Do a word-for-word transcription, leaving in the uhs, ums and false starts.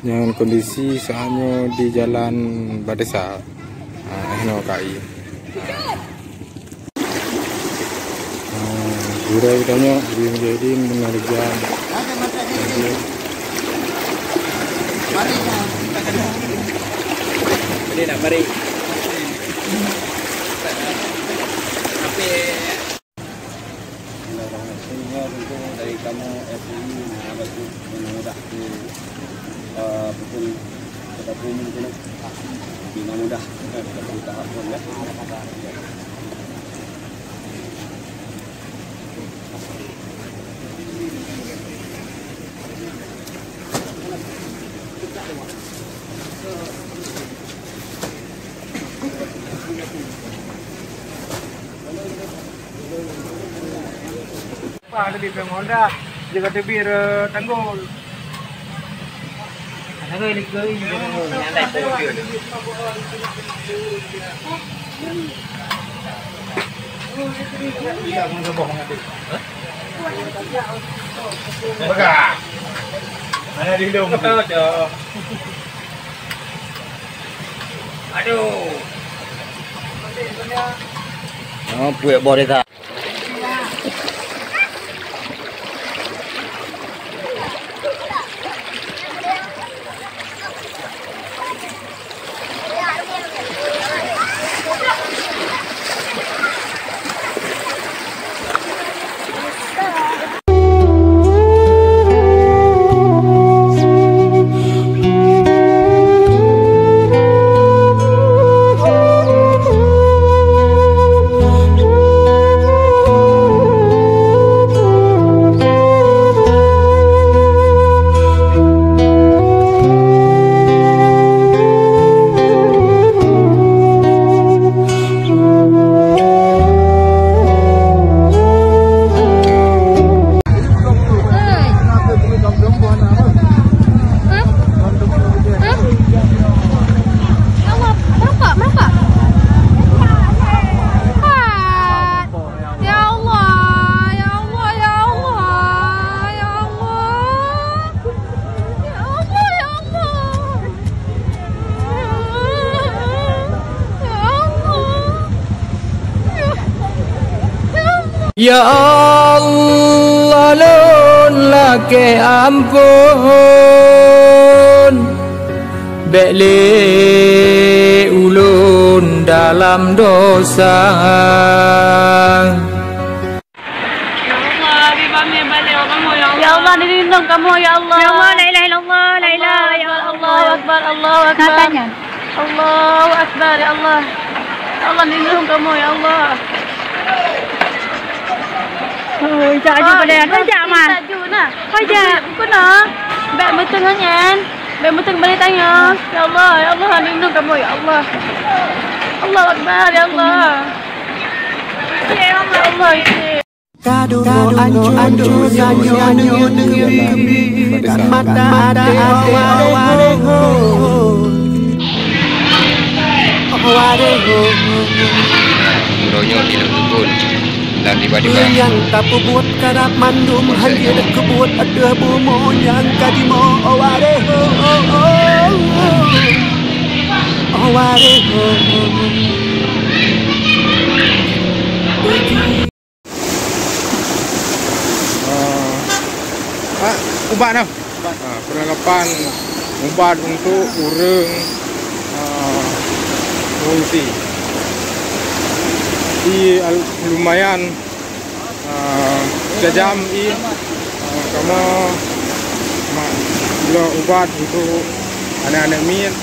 Nyan kondisi saat nyoe di Jalan Badesa. Ah, eh, no kai. Ah, gurèe geutanyoe, Habib Mujahidin, Bendahara Rijal. Ini nak mari. Bismillahirrahmanirrahim. Ya, tentu dari kamoe F U I, nah, baik tu, mudah-mudahan tu, eh, betul kita pun mungkin, eh, mudah-mudahan kita pun tahap pun, ya. Wah, ada di Peng Honda. Dia kata bir, eh, tanggul. Ada ke ni ke ni? Ada ke ni? Pegang. Mana di hidung? Aduh. Oh, puek boh desa. Ya Allah, ya Allah, ya Allah, ya Allah. Ya Allah, ya Allah. Ya Allah. Ya Allah. Ya Allah, lôn lakèe ampôn, bèk lé ulôn dalam dosa. Ya Allah, Habib Amir balik awak kamoe, ya Allah. Ya Allah, dilindung kamoe, ya Allah. Ya Allah, la ilaha illallah, la ilaha illallah. Allahu Akbar, Allahu Akbar. Nah, tanya. Allahu Akbar, ya Allah. Ya Allah, lindung kamoe, ya Allah. Oh, jak aju boleh. Kau jak, Man. Kau jak. Bukan, bukan, ah. Bèk meuteung nyan. Bèk meuteung balik tanyoe. Ya Allah, ya Allah, lindung kamoe, ya Allah. Allahu Akbar, ya Allah. Ya Allah, ya Allah. Ka dudoe ancô-ancô tanyoe nyoe neukeubi, mata até awak waréh ho. Waréh ho. Uroe nyoe di lam kebon, lam tiba-tiba. Nyang tapeubuet karab mandum hana deuh keubuet ateueh bumoe nyang ka jimoe, oh waréh ho. Oh waréh ho. Ah, ah, ubat noh. Ah, perlengkapan ubat untuk ureueng, ah, mengungsi. Di al-, lumayan, ah, tajam i, ah, kamoe ma-, bloe ubat untuk aneuk-aneuk miet.